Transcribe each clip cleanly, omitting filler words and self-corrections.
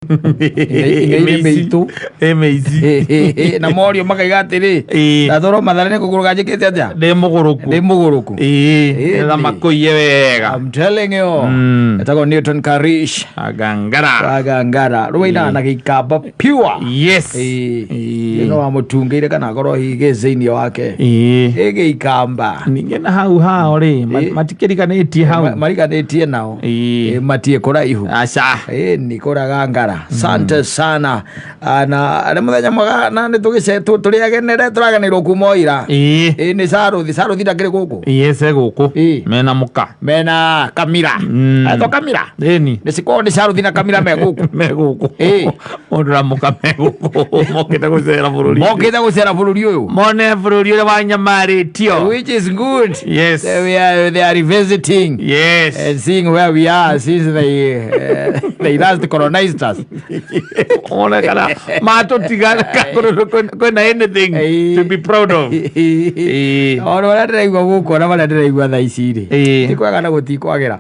Ing'eire mĩitũ. Ĩ mĩici. Na morio makaiga atĩrĩ, Ĩĩ. ndatwarwo Mathare nĩ kũgũrũ kanjĩkĩte atĩa? Ndĩ mũgũrũku. Ndĩ mũgũrũku. Ĩĩ. Ĩĩ. Nĩgetha makũiye wega. I'm telling you. Etagwo Newton Karish. Agangara. Wagangara. Rũinaga na gĩikamba pure. Yes. Ĩĩ. Ĩĩ. No wamũtungĩire kana akorwo hihi gĩ thĩinĩ wake. Ĩĩ. Ĩ gĩikamba. Ningĩ na hau hao rĩ, Ĩĩ. matikĩriganĩtie hau. Mariganĩtie nao. Ĩĩ. Ĩ, matie kũraihu. Aca. Ĩ, ni kũraga ngara. Sante sana. Ah, na nĩ mũthenya mwega na nĩ tũgĩce tũrĩ agenere tũrageneirwo kuma o ira. Ĩĩ. Ĩ, nĩ Saruthi. Saruthi ndakĩrĩ gũkũ. Ĩĩ ce gũkũ. Ĩĩ. Mena mũka. Mena Kamira. Etwo Kamira. Ĩni. Nĩ cikorwo nĩ Saruthi na Kamira me gũkũ. Me gũkũ. Ĩĩ. Mũndũ na mũka me gũkũ. Mokĩte gũcera bũrũri. Mokĩte gũcera bũrũri ũyũ. Mone bũrũri ũrĩa wanyamarĩtio. Which is good. Yes. They are revisiting. Yes. And seeing where we are since they last colonized us. One kana matũtiga kwĩna anything Ĩĩ. to be proud of. Ĩĩ. Ona ũrĩa ndĩraigua gũkũ ona marĩa ndĩraigua thaa ici rĩ. Ĩĩ. Ti kwega na gũtikwagĩra.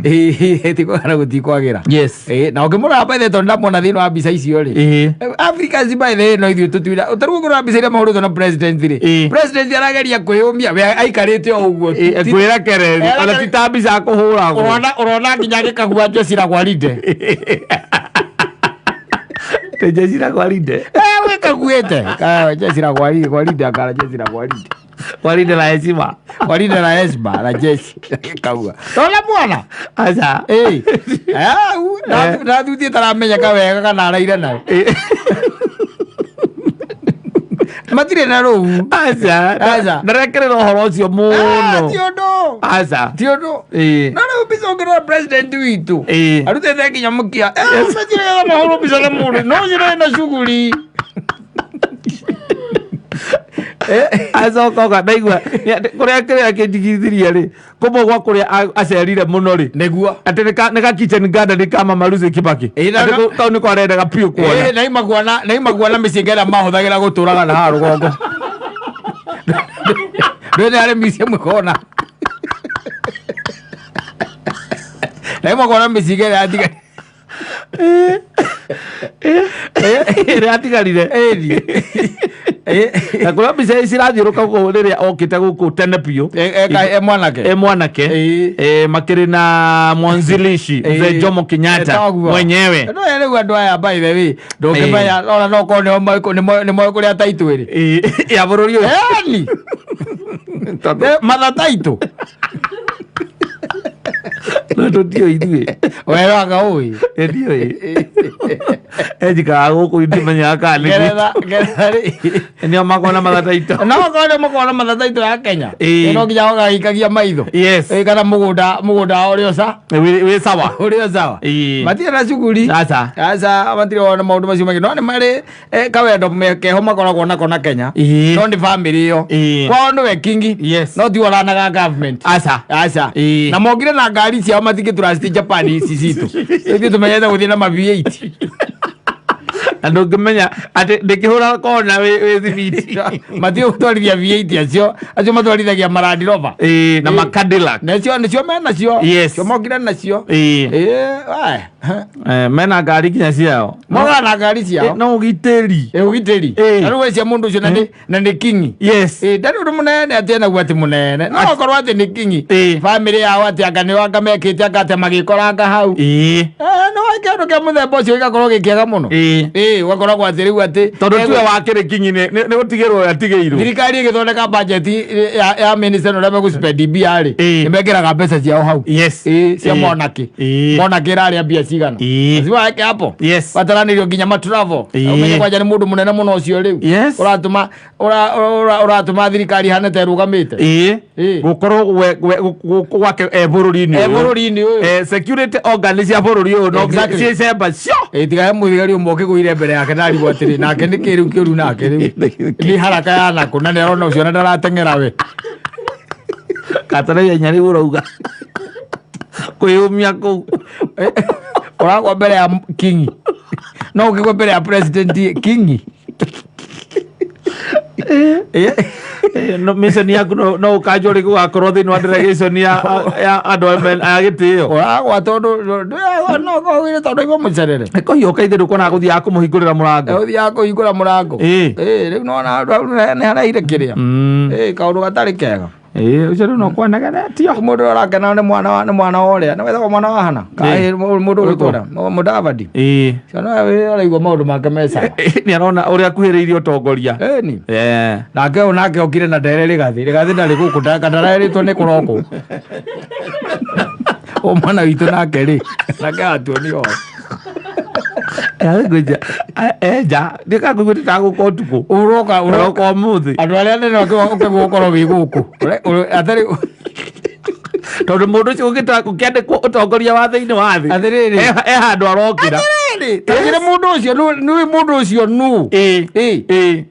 Ĩĩ, ti kwega na gũtikwagĩra. Yes. Ĩĩ, na ũngĩmũrora by the way, tondũ ndamwona thĩinĩ wa mbica icio rĩ. Ĩĩ. Africans by the way no ithuĩ tũtuira tarĩu ũngĩrora mbica iria mahũrĩtwo na president rĩ. Ĩĩ. President arageria kwĩyũmia we aikarĩte o ũguo. Ĩĩ, kwĩra kereri ona ti ta mbica kũhũragwo. Ũrona nginya gĩkagua jeshi la gwaride. Te jeshi la gwaride. Eh, wĩkaguĩte. Ka jeshi la gwaride, gwaride akara jeshi la gwaride. Gwaride la heshima. Gwaride la heshima la jeshi. Gĩkagua. Tona mwana. Aca. Ĩĩ. Eh, nathutie taramenyeka wega kana araire nayo. Matirĩ na rũu. Aca. Aca. Ndarekerera ũhoro ũcio Ah, mũno. ti ũndũ. Aca. Ti ũndũ. Ĩĩ. No rĩu mbica ũngĩrora president witũ. Ĩĩ. Arutĩte nginya mũkia. Eh, matirĩ getha mahũrwo mbica na mũndũ. No ũcio ndarĩ na shughuli. Acoka oka ndaigua kũrĩa kĩrĩa kĩnjigithirie rĩ kũmwe gwa kũrĩa acerire mũno rĩ Nĩguo. atĩ nĩ ka kitchen garden ka Mama Lucy Kibaki. Ĩĩ, Atĩ kau nĩko arendaga biũ kuona. Ĩĩ, na imakuona mĩcinga ĩrĩa mahũthagĩra gũtũraga na haha rũgongo. Ndwĩne harĩ museum ĩkona. Na imakuona mĩcinga ĩrĩa yatigarire. Ĩrĩa atigarire. Ĩni. Na kũrĩa mbica cirathiũrũka gũkũ rĩrĩa okĩte gũkũ tene biũ. E mwanake. E mwanake. Ĩĩ. E, makĩrĩ na mwanzilishi mzee Jomo Kenyatta Toguo. mwenyewe. No rĩu andũ aya by the way ndũngĩmenya ona no korwo nĩmoĩ kũrĩa taitũ ĩrĩ. Ĩĩ, ya bũrũri ũyũ. Ĩni. Matha taitũ. No tũtiũĩ ithuĩ. Weraga ũĩ. Ndiũĩ. Enjikaraga gũkũ ndimenyaga kana nĩ Ngeretha ngeretha rĩ. nĩo makona matha taitũ. No korwo nĩ makorwo na matha taitũ ya Kenya. Ĩĩ. No nginya ũgagĩikagia maitho. Yes. Ĩĩ, kana mũgũnda wao ũrĩ o sa Wĩ sawa. ũrĩ o sawa. Ĩĩ. Matirĩ na shughuli. Aca. Aca matirĩ ona maũndũ macio maingĩ no nĩ marĩ kawendo keho makoragwo nako na Kenya. Ĩĩ. No nĩ family ĩyo. Ĩĩ. Kwao nĩwe kingi. Yes. No ti oranaga government. Aca. Aca. Ĩĩ. Na mokire na ngari ciao matingĩ trust Japan ici citũ. Ithuĩ tũmenyete gũthiĩ na ma V8. Na ndũngĩmenya atĩ ndĩkĩhũra kona wĩ thibiti. Matiũĩ gũtwarithia V8 acio matwarithagia ma Land Rover. Ĩĩ, na Ĩĩ. ma Cadillac. Nacio nĩcio menacio. Yes. Cio mokire nacio. Ĩĩ. Ĩĩ, wae. Eh, mena ngari nginya ciao. Mokaga na ngari ciao. No ũgitĩri. Ĩ ũgitĩri. Ĩĩ. Na rĩu wecia mũndũ ũcio na nĩ kingi. Yes. Ĩ ndarĩ ũndũ mũnene atĩ enaguo atĩ mũnene. No okorwo atĩ nĩ kingi. Ĩĩ. Family yao atĩ anga nĩ anga mekĩte anga atĩ magĩkoranga hau. Ĩĩ. Eh, no kĩndũ kĩa mũthemba ũcio gĩgakorwo gĩkĩega mũno. Ĩĩ. Ĩĩ, ũgakoragwo atĩ rĩu atĩ Tondũ tiwe wakĩrĩ kinyi nĩ gũtigĩrwo atigĩirwo. Thirikari ĩgĩthondeka budget ya minister ũrĩa megũspend mbia rĩ, Ĩĩ. nĩ mekĩraga mbeca ciao hau. Yes. Ĩĩ, cia Ĩĩ. monarchy. Ĩĩ. Monarchy ĩrarĩa mbia cigana. Ĩĩ. Lazima weke hapo. Yes. Bataranĩrio nginya ma travel. Ĩĩ. Ũmenye kwanja nĩ mũndũ mũnene mũno ũcio rĩu. Yes. Ũratũma ũratũma thirikari ihane ta ĩrũgamĩte. Ĩĩ. Ĩĩ. Gũkorwo gwake e bũrũri-inĩ E ũyũ. bũrũri-inĩ ũyũ. Eh, security organ cia bũrũri ũyũ no Exactly. ciĩcemba cio. Ĩ tiga he mũthigari ũmwe ũkĩgũire mbere yake na arigwo atĩrĩ nake nĩ kĩrĩu kĩũru nake rĩu nĩ haraka ya nakũ na nĩ arona ũcio na ndarateng'era we. Katara ihenya rĩu ũrauga. Kwĩyũmia kũu. Ũragwa mbere ya kingi no ũkĩgwa mbere ya president kingi. No mission yaku no ũkanjwo rĩngĩ ũgakorwo thĩinĩ wa delegation ya andũ a gĩtĩo. Ũragwa tondũ no kũgire tondũ igua mũcerere. Kũhiũka ithe ndũkuona gũthiaga kũmũhingũrĩra mũrango. Ũthiaga kũhingũra mũrango. Ĩĩ. Ĩĩ, rĩu nona hau nĩ haraire kĩrĩa. Ĩĩ, kaũndũ gatarĩ kega. Ĩĩ, ũcio rĩu no kwanegenetio. Mũndũ ũrĩa ũrakena nĩ mwana wa nĩ mwana wa ũrĩa nĩ wetagwo mwana wa hana. Ĩĩ. Mũndũ ũgwĩtwo Mũdavadi. Ĩĩ. Ciana araigua maũndũ make me sawa. Nĩ arona ũrĩa akuhĩrĩirie ũtongoria. Ĩni. Eh. Nake ũyũ nake okire na ndere Rigathi. Rigathi ndarĩ gũkũ ndarerĩtwo nĩ kũrokwo. O mwana witũ nake rĩ. Nake atuonio. Ngwĩja enja ndikakũigua ndĩtagũka ũtukũ. Ũroka ũroka Ũroka ũmũthĩ. andũ arĩa anene ũkĩgwo ũkorwo wĩ gũkũ. Atarĩ Tondũ mũndũ ũcio ũkĩandĩkwo ũtongoria wa thĩinĩ wa thĩ. Atĩrĩrĩ. He handũ arokĩra. Atĩrĩrĩ, ta njĩre mũndũ ũcio nĩ mũndũ ũcio nũ. Ĩĩ. Ĩĩ. Ĩĩ.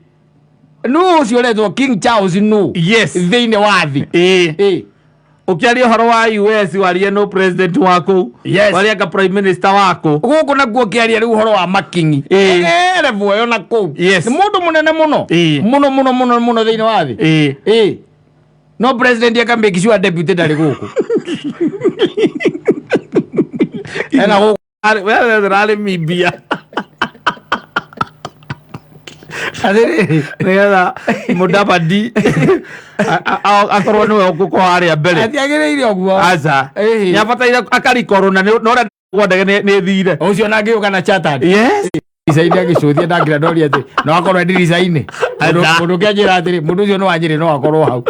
Nũ ũcio ũretwo King Charles nũ. Yes. Thĩinĩ wa thĩ. Ĩĩ. Ĩĩ. Ũkĩaria ũhoro wa US warie no president wa kũu. Yes. Warie anga prime minister wa kũu. Gũkũ nakuo ũkĩaria rĩu ũhoro wa makingi. Ĩĩ. Level ĩyo na kũu. Yes. Nĩ mũndũ mũnene mũno. Ĩĩ. Mũno mũno mũno mũno thĩinĩ wa thĩ. Ĩĩ. Ĩĩ. No president aka make sure deputy ndarĩ gũkũ. Ena gũkũ. We rarĩ mimbia. Atĩrĩrĩ. Nĩgetha Mũdavadi akorwo nĩwe ũgũkorwo harĩa mbere. Atiagĩrĩire ũguo. Aca. Ĩĩ. Nĩ abataire akarikorwo na na ũrĩa kwa ndege nĩ ĩthire. Ũcio na angĩũka na chartered. Yes. Ndirica-inĩ agĩcũthia ndangĩra ndoria atĩ no akorwo e ndirica-inĩ. Mũndũ Aca. mũndũ ũngĩ anjĩra atĩrĩ mũndũ ũcio nĩ wa Nyĩrĩ no akorwo hau.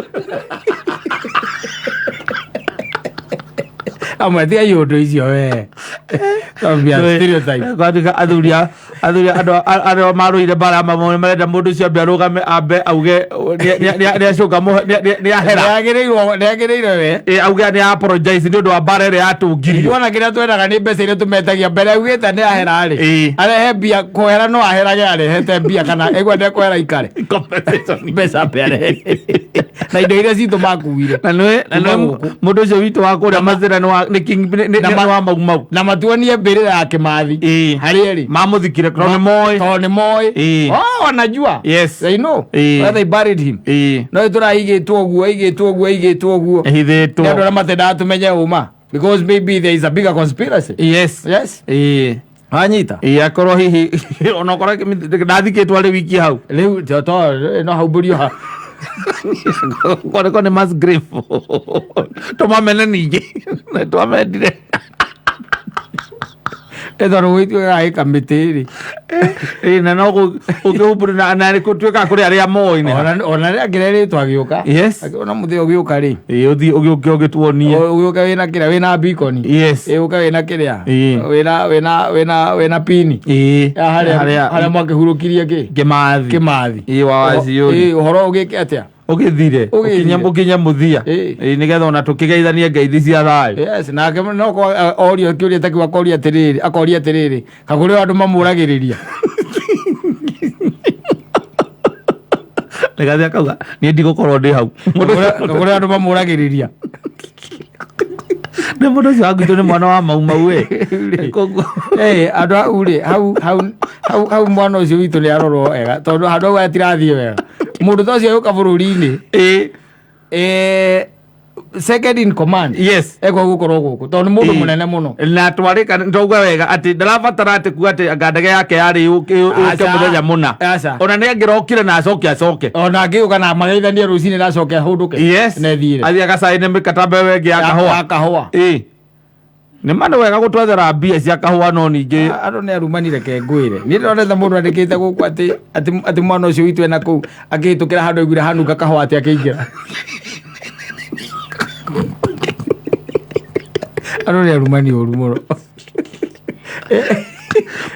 Amwe tigai ũndũ icio we. Don't be a stereotype. Kwatuĩka athuri athuri andũ arĩa marũire mbara ya mamwe marenda mũndũ ũcio ambe arũgame ambe auge nĩ acoka nĩ ahera. Nĩagĩrĩirwo nĩagĩrĩire we. Ĩ, auge nĩ apologize nĩ ũndũ wa mbara ĩrĩa yatũngirio. Kuona kĩrĩa twendaga nĩ mbeca iria tũmetagia mbere augĩte nĩ ahera rĩ. Ĩĩ. Arehe mbia kũhera no aherage arehete mbia kana aigua ndekwehera ikare. Compensation. Mbeca ambe arehe. Na indo iria citũ makuire. Na nĩ na Kuma nĩ gũkũ. mũndũ ũcio witũ wa kũrĩa Mathĩra nĩ wa nĩ king nĩ wa Mau Mau. Na matuonie mbĩrĩra ya Kĩmathi. Ĩĩ. Harĩa ĩrĩ. Mamũthikire tondũ nĩ moĩ. Tondũ nĩ moĩ. Ĩĩ. Oh, wanajua. Yes. They know. Ĩĩ. Where they buried him. Ĩĩ. No tũraigĩtwo ũguo igĩtwo ũguo igĩtwo ũguo. Ĩhithĩtwo. Nĩ andũ arĩa matendaga tũmenye ũma. Because maybe there is a bigger conspiracy. Yes. Yes. Ĩĩ. Wanyita. Ĩĩ akorwo hihi onokorwo ndathikĩtwo arĩ wiki hau. Rĩu to to no haumbũrio ha. Koreko nĩ mass grave. Tũmamene ningĩ. Nĩ twamendire. Nĩ tondũ gwĩtuĩkaga ĩ kamĩtĩ rĩ. Ĩĩ na no ũkĩhumbũri na nĩ gũtuĩkaga kũrĩ arĩa moĩ nĩ ha. Ona rĩ akĩrerĩtwo agĩũka. Yes. Akĩona mũthĩ ũgĩũka rĩ. Ĩĩ ũthiĩ ũgĩũke ũgĩtuonie. Ũgĩũka wĩna kĩrĩa wĩna beacon. Yes. Ĩ ũka wĩna kĩrĩa. Ĩĩ. Wĩna wĩna wĩna wĩna pini. Ĩĩ. Ya harĩa harĩa mwakĩhurũkirie kĩ? Kĩmathi. Kĩmathi. Ĩĩ wa waciũri. Ĩ ũhoro ũgĩke atĩa? Ũgĩthire. Ũgĩthire. Ũkinye mũthia. Ĩĩ. Ĩĩ nĩgetha ona tũkĩgeithanie ngeithi cia thayũ. Yes, nake no kwa orio kĩũria ta kĩu akoria atĩrĩrĩ, akoria atĩrĩrĩ, kagũrĩ andũ mamũragĩrĩria. Nĩgathi akauga niĩ ndigũkorwo ndĩ hau. Mũndũ ũcio- Kagũrĩ andũ mamũragĩrĩria. Nĩ mũndũ ũcio wa gwitũ nĩ mwana wa Mau Mau ĩ. Koguo Eh, andũ hau rĩ, hau hau hau hau mwana ũcio witũ nĩ arorwo wega tondũ handũ hau hatirathiĩ wega. Mũndũ ta ũcio agĩũka bũrũri-inĩ, ĩĩ. eh, second in command. Yes. Ekwa gũkorwo gũkũ tondũ nĩ mũndũ Ĩĩ. mũnene mũno. Na twarĩka ndauga wega atĩ ndarabatara atĩ kuga atĩ anga ndege yake yarĩ yũke Aca. mũthenya mũna. Aca. Ona nĩ angĩrokire na acoke acoke. Ona angĩũka na mageithanie rũcinĩ na acoke ahũndũke. Yes. Na ethire. Athiĩ agacaine mĩkataba ĩyo ĩngĩ ya kahũa. Ya kahũa. Ĩĩ. Nĩ ma nĩ wega gũtwethera mbia cia kahũa no ningĩ Andũ nĩ arumani reke ngwĩre. Niĩ ndĩronete mũndũ andĩkĩte gũkũ atĩ atĩ atĩ mwana ũcio witũ ena kũu akĩhĩtũkĩra handũ aiguire hanunga kahũa atĩ akĩingĩra. Andũ nĩ arumani ũru mũno.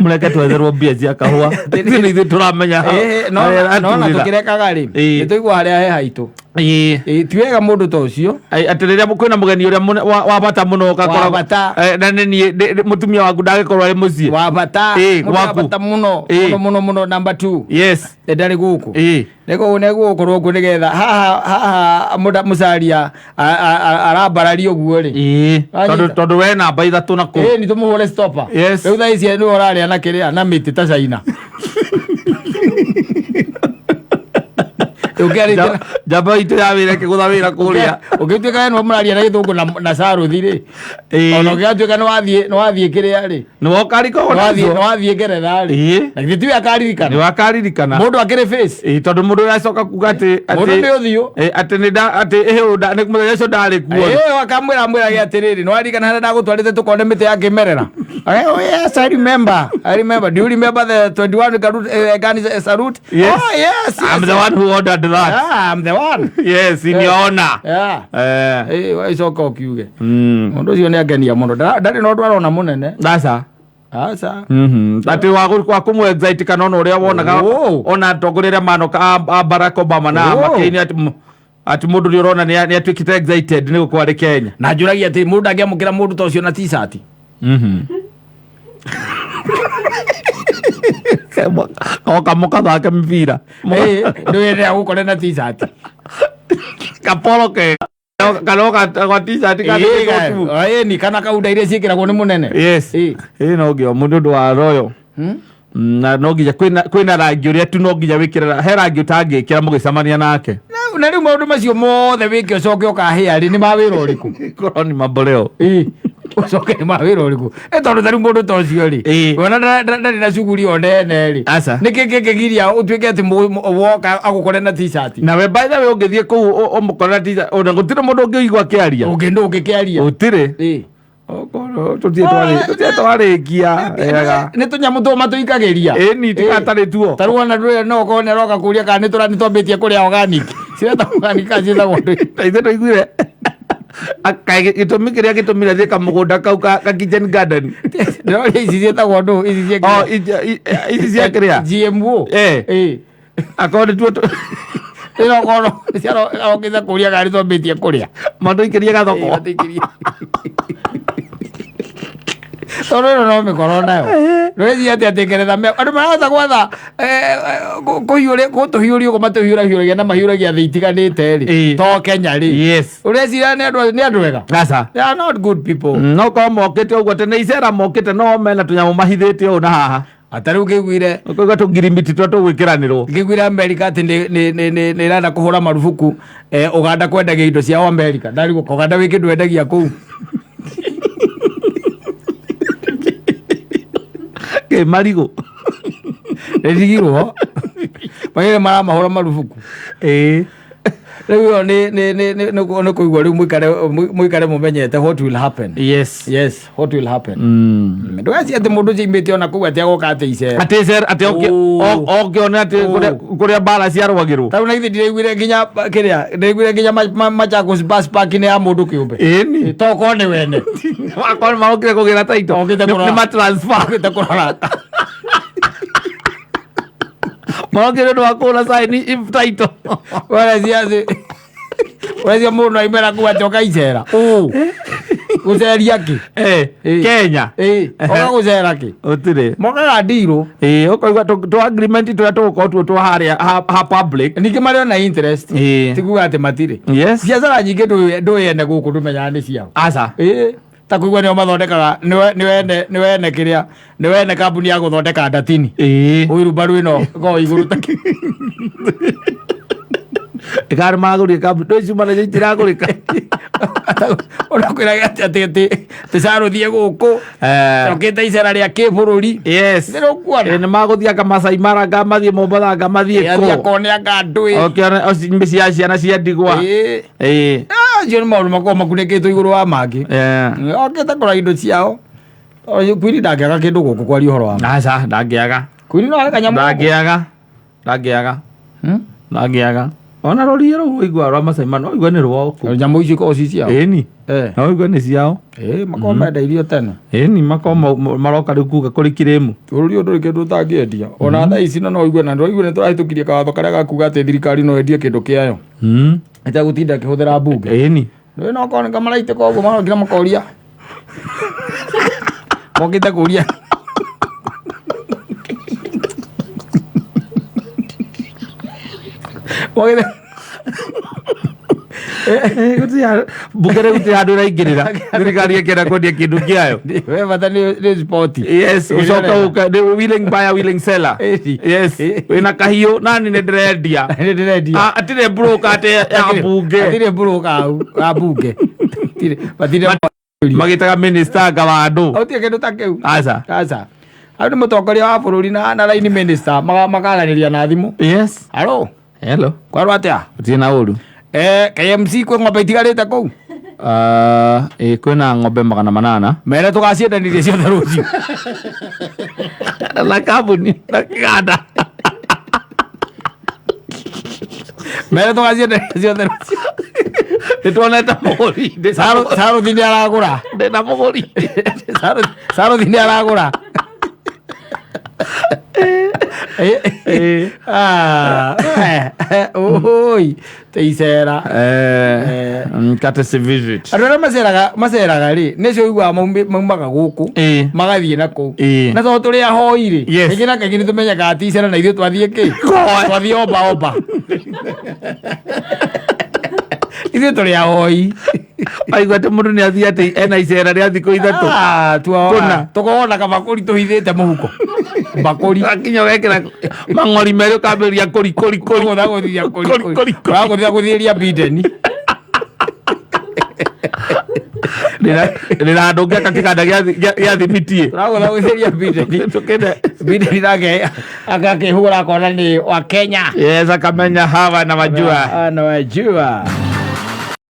mũreke twetherwo mbia cia kahũa. Ithuĩ nĩ ithuĩ tũramenya Ĩĩ, no harĩa no na ĩraturĩra. tũkĩrekaga rĩ Ĩĩ. nĩ tũigua harĩa he haitũ. Ĩĩ. Ĩĩ, ti wega mũndũ ta ũcio Ai, atĩ rĩrĩa kwĩna mũgeni ũrĩa wa bata mũno ũgakoragwo- Wa bata. Eh, na nĩ niĩ mũtumia waku ndagĩkorwo arĩ mũciĩ. wa bata Ĩĩ, mũndũ wa gwaku. bata mũno Ĩĩ. mũno mũno mũno number 2 Yes. ndarĩ gũkũ. Ĩĩ. Nĩguo nĩguo gũkorwo kuo nĩgetha haha haha mũcaria arambararia ũguo rĩ. Ĩĩ. Wanyita. Tondũ we namba ithatũ na kũu. Ĩĩ nĩ tũmũhũre stopper. Yes. Rĩu thaa ici nĩwe ũrarĩa na kĩrĩa na mĩtĩ ta China. Ũkĩarĩtie- Njamba itũ ya wĩra ĩkĩgũtha wĩra kũrĩa. Ũngĩtuĩka we nĩwe mũraria na gĩthũngũ na Saruthi rĩ, ona ũngĩgatuĩka nĩwathiĩ kĩrĩa rĩ, Nĩ wokarika nĩwathiĩ Ngeretha rĩ, na githĩ tiwe akaririkana? Nĩ wakaririkana. Mũndũ akĩrĩ face. Ĩĩ, tondũ mũndũ ũracoka kuga atĩ Mũndũ nĩ ũthiũ. Ĩĩ, atĩ nĩ nda atĩ ĩhĩ nĩ mũthenya ũcio ndarĩ kuo. Ĩĩ, akamwĩra amwĩrage atĩrĩrĩ, nĩwaririkana harĩa ndagũtwarĩte tũkone mĩtĩ ya kĩmerera? Oh yes, I remember. I remember. Do you remember the 21 Gani salute? Yes. Oh yes, yes. I'm the one who ordered that. Yeah, I'm the one. Yes, in your honor. Yeah. Eh. Ĩĩ, icoka ũkiuge. Mm. Mũndũ ũcio nĩ angenia mũno. Ndarĩ na ũndũ arona mũnene. Aca. Aca. Atĩ wa kũmũ excite kana ona ũrĩa wonaga Oh. ona atongoria arĩa manoka a Barack Obama na Oh. McCain atĩ mũndũ nĩ ũrona nĩ atuĩkĩte excited nĩ gũkorwo arĩ Kenya. Na njũragia atĩ mũndũ ndangĩamũkĩra mũndũ ta ũcio na t-shirt. Oka mũkathake mĩbira. Ĩĩ, ndũyendaga gũkore na t-shirt. Kaporo kega. Kana oka t-shirt Ĩĩ, ka ĩĩ, ni kana kaunda iria ciĩkĩragwo nĩ mũnene. Yes. Ĩĩ. Ĩĩ no nginya mũndũ ũndũ wa royo. Na no nginya kwĩna rangi ũrĩa tu no nginya wĩkĩre, he rangi ũtangĩkĩra mũgĩcemania nake. Na rĩu maũndũ macio mothe wĩke ũcoke ũkahĩa rĩ, nĩ ma wĩra ũrĩkũ? Korwo ni mamboleo. Ĩĩ, ũcoke nĩ ma wĩra ũrĩkũ? Ĩ tondũ ta rĩu mũndũ ta ũcio rĩ, Ĩĩ. wona ndarĩ na cuguri o nene rĩ, Aca. nĩkĩ kĩngĩgiria ũtuĩke atĩ woka agũkore na t-shirt? Nawe by the way ũngĩthiĩ kũu ũmũkore t-shirt, ona gũtirĩ mũndũ ũngĩigua akĩaria. Ũngĩ ndũ ũngĩkĩaria? Gũtirĩ. Ĩĩ. Okorwo tũthiĩ twarĩkia wega. Nĩ tũnyamũ tũma tũikagĩria. Ĩni tigatarĩ tuo. Ta rĩu ona ndũrĩ no ũkorwo nĩ aroka kũria kana nĩ twambĩtie kũrĩa organic. Ciretagwo organic kana ciĩtagwo ndũ? Na ithuĩ tũiguire kaĩ gĩtũmi kĩrĩa gĩtũmire thiĩ kamũgũnda kau ka kitchen garden. Ndĩroria ici ciĩtagwo ndũ? Ici cia Oh, ici cia kĩrĩa? GMO. Eh. Ĩĩ. Akorwo nĩ tuo Ĩno korwo arokĩte kũria kana nĩ twambĩtie kũrĩa. matũikĩrie gathoko. Matũikĩrie. Tondũ ĩno no mĩkoro nayo. Ndũreciria atĩ Ngeretha andũ marahota gwatha kũhiũria ũguo matũhiũrahiũragia na mahiũragia thĩ itiganĩte rĩ. Ĩĩ. To Kenya rĩ. Yes. Ũreciria nĩ andũ ega? Aca. They are not good people. No korwo mokĩte ũguo atĩ nĩ icera mokĩte no mena tũnyamũ mahithĩte ũũ na haha. Ata rĩu ngĩiguire Ũkaigua tũngirimiti tũrĩa tũgwĩkĩranĩrwo. Ngĩiguire Amerika atĩ nĩ ĩrenda kũhũra marubuku Uganda kwendagia indo ciao Amerika. Ndarigwo Uganda wĩ kĩndũ wendagia kũu. Kĩ marigũ. Nĩndigirwo. Magĩrĩ maramahũra marubuku. Ĩĩ. Rĩu ĩyo nĩ kũigua rĩu mũikare mũmenyete what will happen. Yes. Yes, what will happen. Ndũgecirie atĩ mũndũ ũcio aimĩte ona kũu atĩ agoka atĩ icera. Atĩ icera atĩ Oh. oke one atĩ kũrĩa mbara ciarũagĩrwo. Ta rĩu na githĩ ndiraiguire nginya kĩrĩa ndiraiguire nginya Machakos bus park nĩ ya mũndũ kĩũmbe. Ĩni. To korwo nĩ wene. Akorwo marokire kũgĩra title. Okĩte kũrora. Nĩ ma transfer. Okĩte kũrora. Marokire nĩ ũndũ wa kũgũra sign if title. Ũreciria atĩ ũreciria mũndũ no aimĩra kũu atĩ oka icera. Ũ. Gũceria kĩ? Eh, Ĩĩ. Kenya. Ĩĩ, oka gũcera kĩ? Gũtirĩ. Mokaga ndirũ. Ĩĩ, ũkaigua tũ agreement tũrĩa tũgũkorwo tuo twa harĩa ha public. Ningĩ marĩ ona interest. Ĩĩ. Ti kuga atĩ matirĩ. Yes. Biacara nyingĩ ndũĩ ene gũkũ ndũmenyaga nĩ ciao. Aca. Ĩĩ. Ta kũigua nĩo mathondekaga nĩwe ene kĩrĩa nĩwe ene kambuni ya gũthondeka ndatini. Ĩĩ. Wheelbarrow ĩno ĩkoragwo igũrũ ta Ĩkarĩ magũrire kambuni ndũĩ ciuma nacio itiragũrĩka. Ũrakwĩraga atĩ atĩ carũthiĩ gũkũ Eh. okĩte icera rĩa kĩbũrũri. Yes. Nĩrũkuona. Ĩĩ, nĩ magũthiĩ anga Masai Mara anga mathiĩ Mombatha anga mathiĩ Athiĩ kũ. akone anga ndũĩ. Ũkĩona mĩciĩ ya ciana cia ndigwa. Ĩĩ. Ĩĩ. Acio nĩ maũndũ makoragwo makunĩkĩtwo igũrũ wa mangĩ. Eh. Okĩte kũrora indo ciao. Kwini ndangĩaga kĩndũ gũkũ kwaria ũhoro wa ma. Aca, ndangĩaga. Kwini no areka nyamũ. Ndangĩaga. Ndangĩaga. Ndangĩaga. Ona rũriĩ rũu ũigua rwa Masai Mara no ũigue nĩ rwao kũu. Nyamũ icio ikoragwo ci ciao. Ĩni. Eh. No ũigue nĩ ciao. Ĩĩ, makoragwo menda irio tene. Ĩni makoragwo maroka rĩu kuga kũrĩ kĩrĩmu. Bũrũri ũyũ ndũrĩ kĩndũ ũtangĩendia. Ona thaa ici no ũigue na ndũigue nĩ tũrahĩtũkirie kawatho karĩa gakuga atĩ thirikari no ĩndie kĩndũ kĩayo. Ĩtegũtinda ĩkĩhũthĩra mbunge. Ĩni. Rĩu no korwo nĩ maraitĩka ũguo marokire makoria. Mokĩte kũria. Mokĩte. Mbunge rä gutire handå ĩraingĩrĩra thirikari ĩkĩenda kwendia kĩndũ kĩayo. We bata nĩ spoti. Yes, ũcoke ũke nĩ willing buyer, willing seller. Ĩni. Yes, wĩna kahiũ nani nĩ ndĩrendia. Nĩ ndĩrendia. Ah, atirĩ broker atĩ ya mbunge. Hatirĩ broker hau ya mbunge. Matirĩ. Magĩtaga minister anga wa andũ. Gũtirĩ kĩndũ ta kĩu. Aca. Aca. Hau nĩ mũtongoria wa bũrũri na line minister makaranĩria na thimũ. Yes. Halo. Hello. Kwarwo atĩa? Gũtirĩ na ũru. KMC kwĩ ng'ombe itigarĩte kũu? Ah, ĩ kwĩna ng'ombe 800. Mere tũgaciendanĩria ciothe rũciũ. Na kambuni na kĩganda. Mere tũgaciendanĩria ciothe rũciũ. Nĩ tuonete mũgũri. Saruthi nĩ aragũra. Ndĩna mũgũri. Saruthi nĩ aragũra. Oi, teicera. Courtesy visit. Andũ arĩa maceraga rĩ, nĩcio ũiguaga maumaga gũkũ magathiĩ na kũu. Na tondũ tũrĩ ahoi rĩ, kaingĩ na kaingĩ nĩ tũmenyaga atĩ icera na ithuĩ twathiĩ kĩ? Twathiĩ omba omba. Ithuĩ tũrĩ ahoi. Waigua atĩ mũndũ nĩ athiĩ atĩ ena icera rĩa thikũ 3. Ah, Kũna. Tũkoragwo na kabakũri tũhithĩte mũhuko. Mbakũri. Wakinya wekĩra mang'ori merĩ ũkambĩrĩria kũri kũri kũri. Kũgũthagũthithia kũri Kũri, kũri, kũri. Ũragũthagũthĩria Biden. Ndĩna andũ ngĩaka kĩganda gĩa thimiti. Ũragũthagũthĩria Biden. Tũkĩne. Biden nake agakĩhũra akona nĩ wa Kenya. Yes, akamenya hawa na wajua. Ah, na wajua.